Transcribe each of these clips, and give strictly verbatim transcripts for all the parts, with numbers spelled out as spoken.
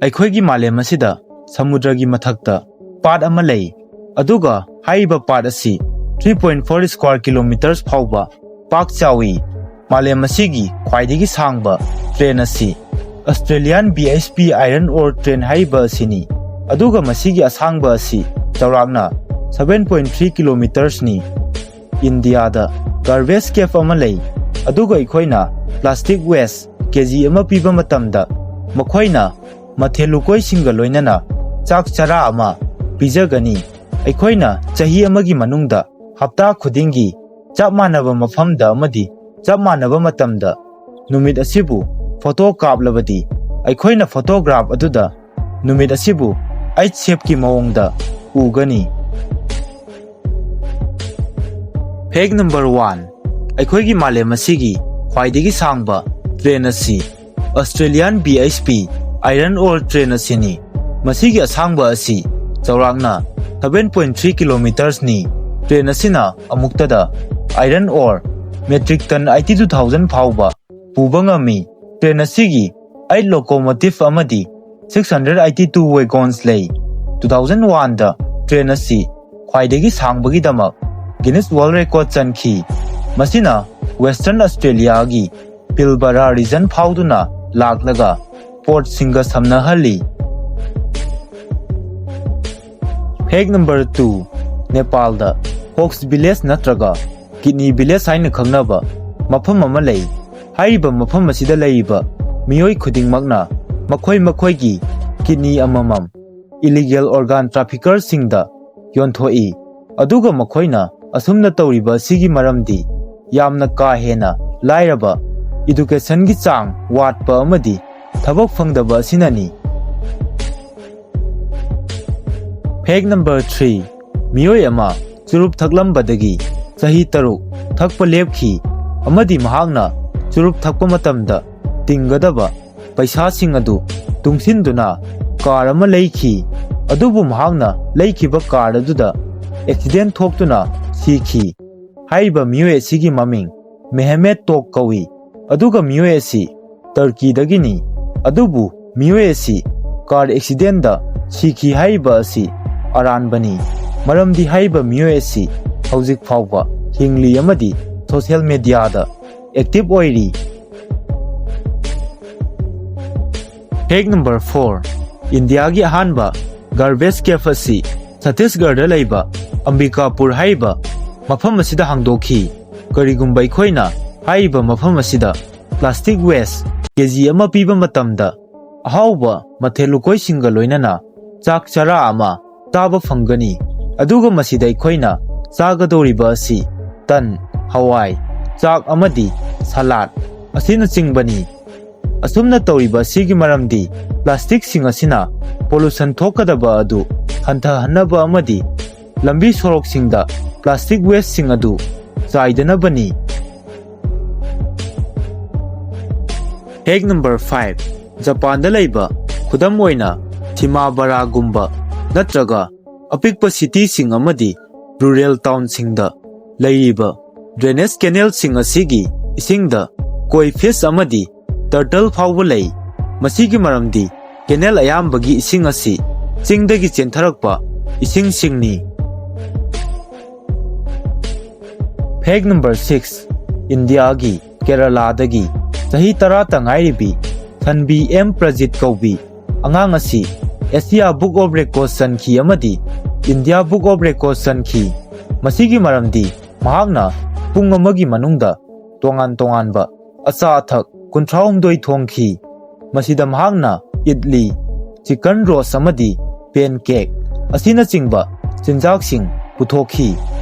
ꯑꯩꯈꯣꯏꯒꯤ ꯃꯥꯂꯦꯝ ꯑꯁꯤꯗ ꯁꯃꯨꯗ꯭ꯔꯒꯤ ꯃꯊꯛꯇ ꯄꯥꯠ ꯑꯃ ꯂꯩ, ꯑꯗꯨꯒ ꯍꯥꯏꯔꯤꯕ ꯄꯥꯠ ꯑꯁꯤ three point four square kilometers ꯐꯥꯎꯕ ꯄꯥꯛ ꯆꯥꯎꯏ꯫ ꯃꯥꯂꯦꯝ ꯑꯁꯤꯒꯤ ꯈ꯭ꯋꯥꯏꯗꯒꯤ ꯁꯥꯡꯕ ꯇ꯭ꯔꯦꯟ ꯑꯁꯤ Australian B H P iron ore train ꯍꯥꯏꯔꯤꯕ ꯑꯁꯤꯅꯤ, ꯑꯗꯨꯒ ꯃꯁꯤꯒꯤ ꯑꯁꯥꯡꯕ ꯑꯁꯤ ꯆꯥꯎꯔꯥꯛꯅ seven point three kilometersꯅꯤ꯫ ꯏꯟꯗꯤꯌꯥꯗ garbage caf ꯑꯃ ꯂꯩ, ꯑꯗꯨꯒ ꯑꯩꯈꯣꯏꯅ plastic waste ꯀꯦ ꯖꯤ ꯑꯃ ꯄꯤꯕ ꯃꯇꯝꯗ ꯃꯈꯣꯏꯅ ꯃꯊꯦꯜ ꯂꯨꯀꯣꯏꯁꯤꯡꯒ ꯂꯣꯏꯅꯅ ꯆꯥꯛ ꯆꯔꯥ ꯑꯃ ꯄꯤꯖꯒꯅꯤ꯫ ꯑꯩꯈꯣꯏꯅ ꯆꯍꯤ ꯑꯃꯒꯤ ꯃꯅꯨꯡꯗ ꯍꯞꯇꯥ ꯈꯨꯗꯤꯡꯒꯤ ꯆꯞ ꯃꯥꯟꯅꯕ ꯃꯐꯝꯗ ꯑꯃꯗꯤ ꯆꯞ ꯃꯥꯟꯅꯕ ꯃꯇꯝꯗ ꯅꯨꯃꯤꯠ ꯑꯁꯤꯕꯨ ꯐꯣꯇꯣ ꯀꯥꯞꯂꯕꯗꯤ, ꯑꯩꯈꯣꯏꯅ ꯐꯣꯇꯣꯒ꯭ꯔꯥꯐ ꯑꯗꯨꯗ ꯅꯨꯃꯤꯠ ꯑꯁꯤꯕꯨ ꯑꯩꯠ ꯁꯦꯞꯀꯤ ꯃꯑꯣꯡꯗ ꯎꯒꯅꯤ꯫ Fact number one, ꯑꯩꯈꯣꯏꯒꯤ ꯃꯥꯂꯦꯝ ꯑꯁꯤꯒꯤ ꯈ꯭ꯋꯥꯏꯗꯒꯤ ꯁꯥꯡꯕ ꯇ꯭ꯔꯦꯟ ꯑꯁꯤ Australian B H P iron ore train ꯑꯁꯤꯅꯤ꯫ ꯃꯁꯤꯒꯤ ꯑꯁꯥꯡꯕ ꯑꯁꯤ ꯆꯥꯎꯔꯥꯛꯅ seven point three kilometersꯅꯤ꯫ ꯇ꯭ꯔꯦꯟ ꯑꯁꯤꯅ ꯑꯃꯨꯛꯇꯗ iron ore metric ton eighty two thousand ꯐꯥꯎꯕ ꯄꯨꯕ ꯉꯝꯃꯤ꯫ ꯇ꯭ꯔꯦꯟ ꯑꯁꯤꯒꯤ eight locomotive ꯑꯃꯗꯤ six hundred eighty two wagons ꯂꯩ꯫ Two thousand oneꯗ ꯇ꯭ꯔꯦꯟ ꯑꯁꯤ ꯈ꯭ꯋꯥꯏꯗꯒꯤ ꯁꯥꯡꯕꯒꯤꯗꯃꯛ Guinness World Record ꯆꯟꯈꯤ꯫ ꯃꯁꯤꯅ Western Australiaꯒꯤ Pilbara region ꯐꯥꯎꯗꯨꯅ ꯂꯥꯛꯂꯒ ꯄꯣꯔꯠꯁꯤꯡꯒ ꯁꯝꯅꯍꯜꯂꯤ꯫ Fact number two, ꯅꯦꯄꯥꯜꯗ Fox Village ꯅꯠꯇ꯭ꯔꯒ Kidney Village ꯍꯥꯏꯅ ꯈꯪꯅꯕ ꯃꯐꯝ ꯑꯃ ꯂꯩ꯫ ꯍꯥꯏꯔꯤꯕ ꯃꯐꯝ ꯑꯁꯤꯗ ꯂꯩꯔꯤꯕ ꯃꯤꯑꯣꯏ ꯈꯨꯗꯤꯡꯃꯛꯅ ꯃꯈꯣꯏ ꯃꯈꯣꯏꯒꯤ kidney ꯑꯃꯃꯝ illegal organ traffickerꯁꯤꯡꯗ ꯌꯣꯟꯊꯣꯛꯏ꯫ ꯑꯗꯨꯒ ꯃꯈꯣꯏꯅ ꯑꯁꯨꯝꯅ ꯇꯧꯔꯤꯕ ꯑꯁꯤꯒꯤ ꯃꯔꯝꯗꯤ ꯌꯥꯝꯅ ꯀꯥ ꯍꯦꯟꯅ ꯂꯥꯏꯔꯕ, educationꯒꯤ ꯆꯥꯡ ꯋꯥꯠꯄ ꯑꯃꯗꯤ ꯊꯕꯛ ꯐꯪꯗꯕ ꯑꯁꯤꯅꯅꯤ꯫ Fact number three, ꯃꯤꯑꯣꯏ ꯑꯃ ꯆꯨꯔꯨꯞ ꯊꯛꯂꯝꯕꯗꯒꯤ ꯆꯍꯤ ꯇꯔꯨꯛ ꯊꯛꯄ ꯂꯦꯞꯈꯤ, ꯑꯃꯗꯤ ꯃꯍꯥꯛꯅ ꯆꯨꯔꯨꯞ ꯊꯛꯄ ꯃꯇꯝꯗ ꯇꯤꯡꯒꯗꯕ ꯄꯩꯁꯥꯁꯤꯡ ꯑꯗꯨ ꯇꯨꯡꯁꯤꯟꯗꯨꯅ ꯀꯥꯔ ꯑꯃ ꯂꯩꯈꯤ꯫ ꯑꯗꯨꯕꯨ ꯃꯍꯥꯛꯅ ꯂꯩꯈꯤꯕ ꯀꯥꯔ ꯑꯗꯨꯗ accident ꯊꯣꯛꯇꯨꯅ ꯁꯤꯈꯤ꯫ ꯍꯥꯏꯔꯤꯕ ꯃꯤꯑꯣꯏ ꯑꯁꯤꯒꯤ ꯃꯃꯤꯡ ꯃꯦꯍꯃꯦꯠ ꯇꯣꯛ ꯀꯧꯏ, ꯑꯗꯨꯒ ꯃꯤꯑꯣꯏ ꯑꯁꯤ ꯇꯔꯀꯤꯗꯒꯤꯅꯤ꯫ ꯑꯗꯨꯕꯨ ꯃꯤꯑꯣꯏ ꯑꯁꯤ car accidentꯗ ꯁꯤꯈꯤ ꯍꯥꯏꯔꯤꯕ ꯑꯁꯤ ꯑꯔꯥꯟꯕꯅꯤ꯫ ꯃꯔꯝꯗꯤ ꯍꯥꯏꯔꯤꯕ ꯃꯤꯑꯣꯏ ꯑꯁꯤ ꯍꯧꯖꯤꯛ ꯐꯥꯎꯕ ꯍꯤꯡꯂꯤ ꯑꯃꯗꯤ social mediaꯗ active ꯑꯣꯏꯔꯤ꯫ Fact number four, ꯏꯟꯗꯤꯌꯥꯒꯤ ꯑꯍꯥꯟꯕ garbage cab ꯑꯁꯤ ꯁꯠꯇꯤꯁꯒꯔꯗ ꯂꯩꯕ ꯑꯝꯕꯤꯀꯥꯄꯨꯔ ꯍꯥꯏꯔꯤꯕ ꯃꯐꯝ ꯑꯁꯤꯗ ꯍꯥꯡꯗꯣꯛꯈꯤ꯫ ꯀꯔꯤꯒꯨꯝꯕ ꯑꯩꯈꯣꯏꯅ ꯍꯥꯏꯔꯤꯕ ꯃꯐꯝ ꯑꯁꯤꯗ plastic waste ꯀꯦꯖꯤ ꯑꯃ ꯄꯤꯕ ꯃꯇꯝꯗ ꯑꯍꯥꯎꯕ ꯃꯊꯦꯜ ꯂꯨꯀꯣꯏꯁꯤꯡꯒ ꯂꯣꯏꯅꯅ ꯆꯥꯛ ꯆꯔꯥ ꯑꯃ ꯆꯥꯕ ꯐꯪꯒꯅꯤ꯫ ꯑꯗꯨꯒ ꯃꯁꯤꯗ ꯑꯩꯈꯣꯏꯅ ꯆꯥꯒꯗꯧꯔꯤꯕ ꯑꯁꯤ ꯇꯟ, ꯍꯋꯥꯏ, ꯆꯥꯛ ꯑꯃꯗꯤ salad ꯑꯁꯤꯅꯆꯤꯡꯕꯅꯤ꯫ ꯑꯁꯨꯝꯅ ꯇꯧꯔꯤꯕ ꯑꯁꯤꯒꯤ ꯃꯔꯝꯗꯤ plasticꯁꯤꯡ ꯑꯁꯤꯅ pollution ꯊꯣꯛꯀꯗꯕ ꯑꯗꯨ ꯍꯟꯊꯍꯟꯅꯕ ꯑꯃꯗꯤ ꯂꯝꯕꯤ ꯁꯣꯔꯣꯛꯁꯤꯡꯗ plastic wasteꯁꯤꯡ ꯑꯗꯨ ꯆꯥꯏꯗꯅꯕꯅꯤ꯫ Fact number five, ꯖꯄꯥꯟꯗ ꯂꯩꯕ ꯈꯨꯗꯝ ꯑꯣꯏꯅ ꯁꯤꯃꯥꯕꯔꯥꯒꯨꯝꯕ ꯅꯠꯇ꯭ꯔꯒ ꯑꯄꯤꯛꯄ cityꯁꯤꯡ ꯑꯃꯗꯤ rural townꯁꯤꯡꯗ ꯂꯩꯔꯤꯕ drainage canalꯁꯤꯡ ꯑꯁꯤꯒꯤ ꯏꯁꯤꯡꯗ koi fish ꯑꯃꯗꯤ turtle ꯐꯥꯎꯕ ꯂꯩ꯫ ꯃꯁꯤꯒꯤ ꯃꯔꯝꯗꯤ canal ꯑꯌꯥꯝꯕꯒꯤ ꯏꯁꯤꯡ ꯑꯁꯤ ꯆꯤꯡꯗꯒꯤ ꯆꯦꯟꯊꯔꯛꯄ ꯏꯁꯤꯡꯁꯤꯡꯅꯤ꯫ Fact number six, ꯏꯟꯗꯤꯌꯥꯒꯤ ꯀꯦꯔꯂꯥꯗꯒꯤ ꯆꯍꯤ ꯇꯔꯥꯇ ꯉꯥꯏꯔꯤꯕꯤ ꯁꯟꯕꯤ ꯑꯦꯝ ꯄ꯭ꯔꯖꯤꯠ ꯀꯧꯕꯤ ꯑꯉꯥꯡ ꯑꯁꯤ Asia Book of Records ꯆꯟꯈꯤ ꯑꯃꯗꯤ India Book of Records ꯆꯟꯈꯤ꯫ ꯃꯁꯤꯒꯤ ꯃꯔꯝꯗꯤ ꯃꯍꯥꯛꯅ ꯄꯨꯡ ꯑꯃꯒꯤ ꯃꯅꯨꯡꯗ ꯇꯣꯉꯥꯟ ꯇꯣꯉꯥꯟꯕ ꯑꯆꯥ ꯑꯊꯛ ꯀꯨꯟꯊ꯭ꯔꯥꯍꯨꯝꯗꯣꯏ ꯊꯣꯡꯈꯤ꯫ ꯃꯁꯤꯗ ꯃꯍꯥꯛꯅ ꯏꯗꯂꯤ, chicken roast ꯑꯃꯗꯤ pancake ꯑꯁꯤꯅꯆꯤꯡꯕ ꯆꯤꯟꯖꯥꯛꯁꯤꯡ ꯄꯨꯊꯣꯛꯈꯤ꯫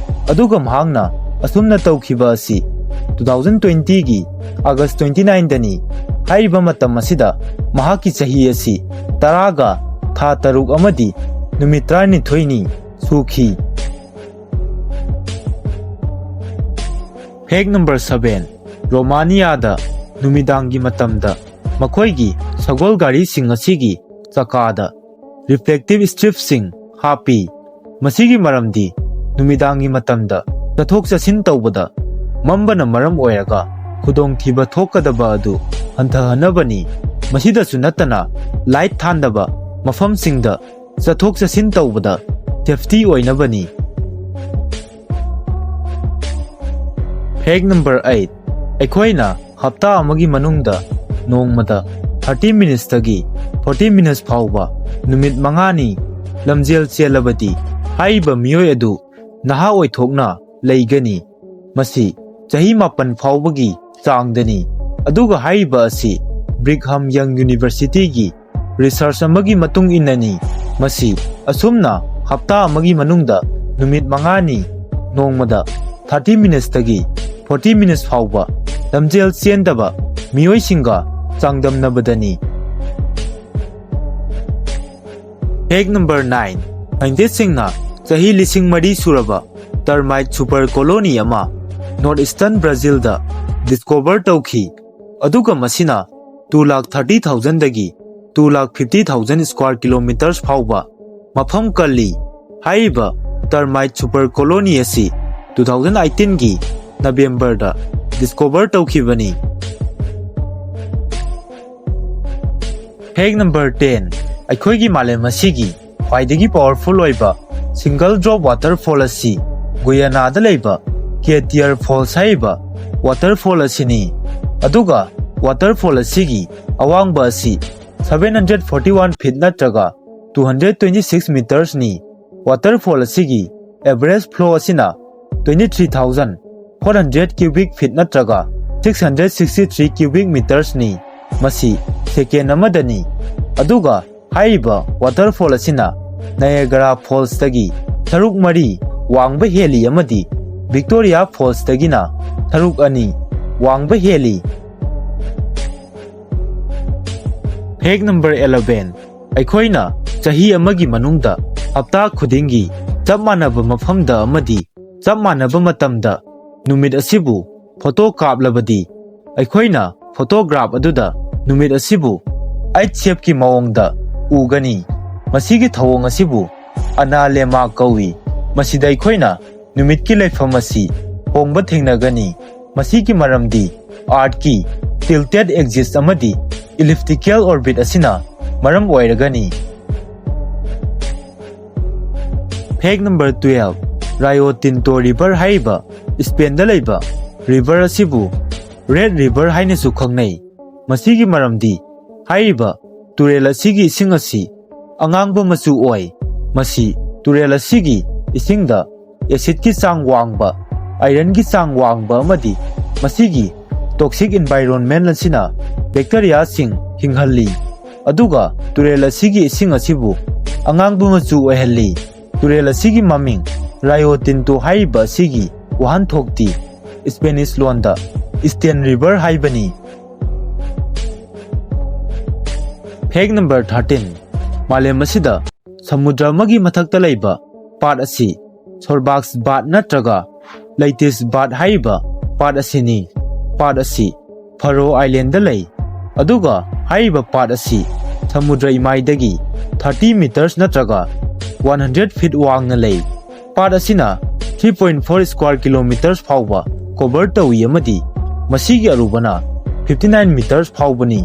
ꯑꯗꯨꯒ ꯃꯍꯥꯛꯅ ꯑꯁꯨꯝꯅ ꯇꯧꯈꯤꯕ ꯑꯁꯤ two thousand twentyꯒꯤ August twenty nineꯗꯅꯤ꯫ ꯍꯥꯏꯔꯤꯕ ꯃꯇꯝ ꯑꯁꯤꯗ ꯃꯍꯥꯛꯀꯤ ꯆꯍꯤ ꯑꯁꯤ ꯇꯔꯥꯒ ꯊꯥ ꯇꯔꯨꯛ ꯑꯃꯗꯤ ꯅꯨꯃꯤꯠ ꯇꯔꯥꯅꯤꯊꯣꯏꯅꯤ ꯁꯨꯈꯤ꯫ Fact number seven, ꯔꯣꯃꯥꯅꯤꯌꯥꯗ ꯅꯨꯃꯤꯗꯥꯡꯒꯤ ꯃꯇꯝꯗ ꯃꯈꯣꯏꯒꯤ ꯁꯒꯣꯜ ꯒꯥꯔꯤꯁꯤꯡ ꯑꯁꯤꯒꯤ ꯆꯀꯥꯗ reflective stripꯁꯤꯡ ꯍꯥꯞꯄꯤ꯫ ꯃꯁꯤꯒꯤ ꯃꯔꯝꯗꯤ ꯅꯨꯃꯤꯗꯥꯡꯒꯤ ꯃꯇꯝꯗ ꯆꯠꯊꯣꯛ ꯆꯠꯁꯤꯟ ꯇꯧꯕꯗ ꯃꯝꯕꯅ ꯃꯔꯝ ꯑꯣꯏꯔꯒ ꯈꯨꯗꯣꯡꯊꯤꯕ ꯊꯣꯛꯀꯗꯕ ꯑꯗꯨ ꯍꯟꯊꯍꯟꯅꯕꯅꯤ꯫ ꯃꯁꯤꯗꯁꯨ ꯅꯠꯇꯅ light ꯊꯥꯟꯗꯕ ꯃꯐꯝꯁꯤꯡꯗ ꯆꯠꯊꯣꯛ ꯆꯠꯁꯤꯟ ꯇꯧꯕꯗ safety ꯑꯣꯏꯅꯕꯅꯤ꯫ Fact number eight, ꯑꯩꯈꯣꯏꯅ ꯍꯞꯇꯥ ꯑꯃꯒꯤ ꯃꯅꯨꯡꯗ ꯅꯣꯡꯃꯗ thirty minutes ꯇꯒꯤ forty minutes ꯐꯥꯎꯕ ꯅꯨꯃꯤꯠ ꯃꯉꯥꯅꯤ ꯂꯝꯖꯦꯜ ꯆꯦꯜꯂꯕꯗꯤ ꯍꯥꯏꯔꯤꯕ ꯃꯤꯑꯣꯏ ꯑꯗꯨ ꯅꯍꯥ ꯑꯣꯏꯊꯣꯛꯅ ꯂꯩꯒꯅꯤ꯫ ꯃꯁꯤ ꯆꯍꯤ ꯃꯥꯄꯟ ꯐꯥꯎꯕꯒꯤ ꯆꯥꯡꯗꯅꯤ꯫ ꯑꯗꯨꯒ ꯍꯥꯏꯔꯤꯕ ꯑꯁꯤ Brigham Young University ꯒꯤ research ꯑꯃꯒꯤ ꯃꯇꯨꯡ ꯏꯟꯅꯅꯤ꯫ ꯃꯁꯤ ꯑꯁꯨꯝꯅ ꯍꯞꯇꯥ ꯑꯃꯒꯤ ꯃꯅꯨꯡꯗ ꯅꯨꯃꯤꯠ ꯃꯉꯥꯅꯤ, ꯅꯣꯡꯃꯗ thirty minutes ꯇꯒꯤ forty minutes ꯐꯥꯎꯕ ꯂꯝꯖꯦꯜ ꯆꯦꯟꯗꯕ ꯃꯤꯑꯣꯏꯁꯤꯡꯒ ꯆꯥꯡꯗꯝꯅꯕꯗꯅꯤ꯫ Fact number nine, scientist ꯁꯤꯡꯅ ꯆꯍꯤ ꯂꯤꯁꯤꯡ ꯃꯔꯤ ꯁꯨꯔꯕ termite super colony ꯑꯃ North Eastern Brazil ꯗ discover ꯇꯧꯈꯤ, ꯑꯗꯨꯒ ꯃꯁꯤꯅ two lakh thirty thousand ꯗꯒꯤ two lakh fifty thousand square kilometers ꯐꯥꯎꯕ ꯃꯐꯝ ꯀꯜꯂꯤ꯫ ꯍꯥꯏꯔꯤꯕ termite super colony ꯑꯁꯤ two thousand eighteen ꯒꯤ November ꯗ discover ꯇꯧꯈꯤꯕꯅꯤ꯫ Fact number ten, ꯑꯩꯈꯣꯏꯒꯤ ꯃꯥꯂꯦꯝ ꯑꯁꯤꯒꯤ ꯈ꯭ꯋꯥꯏꯗꯒꯤ powerful ꯑꯣꯏꯕ single drop waterfall ꯑꯁꯤ ꯒꯨꯌꯥꯅꯥꯗ ꯂꯩꯕ Catear Falls ꯍꯥꯏꯔꯤꯕ waterfall ꯑꯁꯤꯅꯤ꯫ ꯑꯗꯨꯒ waterfall ꯑꯁꯤꯒꯤ ꯑꯋꯥꯡꯕ ꯑꯁꯤ seven hundred forty one feet ꯅꯠꯇ꯭ꯔꯒ two hundred twenty six meters ꯅꯤ꯫ Waterfall ꯑꯁꯤꯒꯤ average flow ꯑꯁꯤꯅ twenty three thousand four hundred cubic feet ꯅꯠꯇ꯭ꯔꯒ six hundred sixty three cubic meters ꯅꯤ꯫ ꯃꯁꯤ second ꯑꯃꯗꯅꯤ꯫ ꯑꯗꯨꯒ ꯍꯥꯏꯔꯤꯕ waterfall ꯑꯁꯤꯅ Niagara Falls ꯇꯒꯤ ꯁꯔꯨꯛ ꯃꯔꯤ ꯋꯥꯡꯕ ꯍꯦꯜꯂꯤ ꯑꯃꯗꯤ Victoria Falls ꯇꯒꯤꯅ ꯁꯔꯨꯛ ꯑꯅꯤ ꯋꯥꯡꯕ ꯍꯦꯜꯂꯤ꯫ Fact number eleven, ꯑꯩꯈꯣꯏꯅ ꯆꯍꯤ ꯑꯃꯒꯤ ꯃꯅꯨꯡꯗ ꯍꯞꯇꯥ ꯈꯨꯗꯤꯡꯒꯤ ꯆꯞ ꯃꯥꯟꯅꯕ ꯃꯐꯝꯗ ꯑꯃꯗꯤ ꯆꯞ ꯃꯥꯟꯅꯕ ꯃꯇꯝꯗ ꯅꯨꯃꯤꯠ ꯑꯁꯤꯕꯨ photo ꯀꯥꯞꯂꯕꯗꯤ, ꯑꯩꯈꯣꯏꯅ photograph ꯑꯗꯨꯗ ꯅꯨꯃꯤꯠ ꯑꯁꯤꯕꯨ eight shape ꯀꯤ ꯃꯑꯣꯡꯗ ꯎꯒꯅꯤ꯫ ꯃꯁꯤꯒꯤ ꯊꯧꯑꯣꯡ ꯑꯁꯤꯕꯨ analemma ꯀꯧꯏ꯫ ꯃꯁꯤꯗ ꯑꯩꯈꯣꯏꯅ ꯅꯨꯃꯤꯠꯀꯤ ꯂꯩꯐꯝ ꯑꯁꯤ ꯍꯣꯡꯕ ꯊꯦꯡꯅꯒꯅꯤ꯫ ꯃꯁꯤꯒꯤ ꯃꯔꯝꯗꯤ Earth ꯀꯤ tilted axis ꯑꯃꯗꯤ elliptical orbit ꯑꯁꯤꯅ ꯃꯔꯝ ꯑꯣꯏꯔꯒꯅꯤ꯫ Fact number twelve, Rio Tinto River ꯍꯥꯏꯔꯤꯕ ꯏꯁꯄꯦꯟꯗ ꯂꯩꯕ ꯔꯤꯚꯔ ꯑꯁꯤꯕꯨ ꯔꯦꯗ ꯔꯤꯚꯔ ꯍꯥꯏꯅꯁꯨ ꯈꯪꯅꯩ꯫ ꯃꯁꯤꯒꯤ ꯃꯔꯝꯗꯤ ꯍꯥꯏꯔꯤꯕ ꯇꯨꯔꯦꯜ ꯑꯁꯤꯒꯤ ꯏꯁꯤꯡ ꯑꯁꯤ ꯑꯉꯥꯡꯕ ꯃꯆꯨ ꯑꯣꯏ꯫ ꯃꯁꯤ ꯇꯨꯔꯦꯜ ꯑꯁꯤꯒꯤ ꯏꯁꯤꯡꯗ ꯑꯦꯁꯤꯗꯀꯤ ꯆꯥꯡ ꯋꯥꯡꯕ, ꯑꯥꯏꯔꯟꯒꯤ ꯆꯥꯡ ꯋꯥꯡꯕ ꯑꯃꯗꯤ ꯃꯁꯤꯒꯤ ꯇꯣꯛꯁꯤꯛ ꯏꯟꯚꯥꯏꯔꯣꯟꯃꯦꯟ ꯑꯁꯤꯅ ꯕꯦꯛꯇꯔꯤꯌꯥꯁꯤꯡ ꯍꯤꯡꯍꯜꯂꯤ꯫ ꯑꯗꯨꯒ ꯇꯨꯔꯦꯜ ꯑꯁꯤꯒꯤ ꯏꯁꯤꯡ ꯑꯁꯤꯕꯨ ꯑꯉꯥꯡꯕ ꯃꯆꯨ ꯑꯣꯏꯍꯜꯂꯤ꯫ ꯇꯨꯔꯦꯜ ꯑꯁꯤꯒꯤ ꯃꯃꯤꯡ ꯔꯥꯏꯑꯣ ꯇꯤꯟꯇꯣ ꯍꯥꯏꯔꯤꯕ ꯑꯁꯤꯒꯤ ꯋꯥꯍꯟꯊꯣꯛꯇꯤ ꯏꯁꯄꯦꯅꯤꯁ ꯂꯣꯟꯗ ꯏꯁꯇꯦꯟ ꯔꯤꯚꯔ ꯍꯥꯏꯕꯅꯤ꯫ Fact number thirteen, ꯃꯥꯂꯦꯝ ꯑꯁꯤꯗ ꯁꯃꯨꯗ꯭ꯔ ꯑꯃꯒꯤ ꯃꯊꯛꯇ ꯂꯩꯕ ꯄꯥꯠ ꯑꯁꯤ ꯁꯣꯔꯕꯥꯛꯁ ꯕꯥꯠ ꯅꯠꯇ꯭ꯔꯒ ꯂꯩꯇꯤꯁ ꯕꯥꯠ ꯍꯥꯏꯔꯤꯕ ꯄꯥꯠ ꯑꯁꯤꯅꯤ꯫ ꯄꯥꯠ ꯑꯁꯤ ꯐꯔꯣ ꯑꯥꯏꯂꯦꯟꯗ ꯂꯩ꯫ ꯑꯗꯨꯒ ꯍꯥꯏꯔꯤꯕ ꯄꯥꯠ ꯑꯁꯤ ꯁꯃꯨꯗ꯭ꯔ ꯏꯃꯥꯏꯗꯒꯤ thirty meters ꯅꯠꯇ꯭ꯔꯒ one hundred feet ꯋꯥꯡꯅ ꯂꯩ꯫ ꯄꯥꯠ ꯑꯁꯤꯅ three point four square kilometers ꯐꯥꯎꯕ ꯀꯣꯚꯔ ꯇꯧꯏ ꯑꯃꯗꯤ ꯃꯁꯤꯒꯤ ꯑꯔꯨꯕꯅ fifty nine meters ꯐꯥꯎꯕꯅꯤ꯫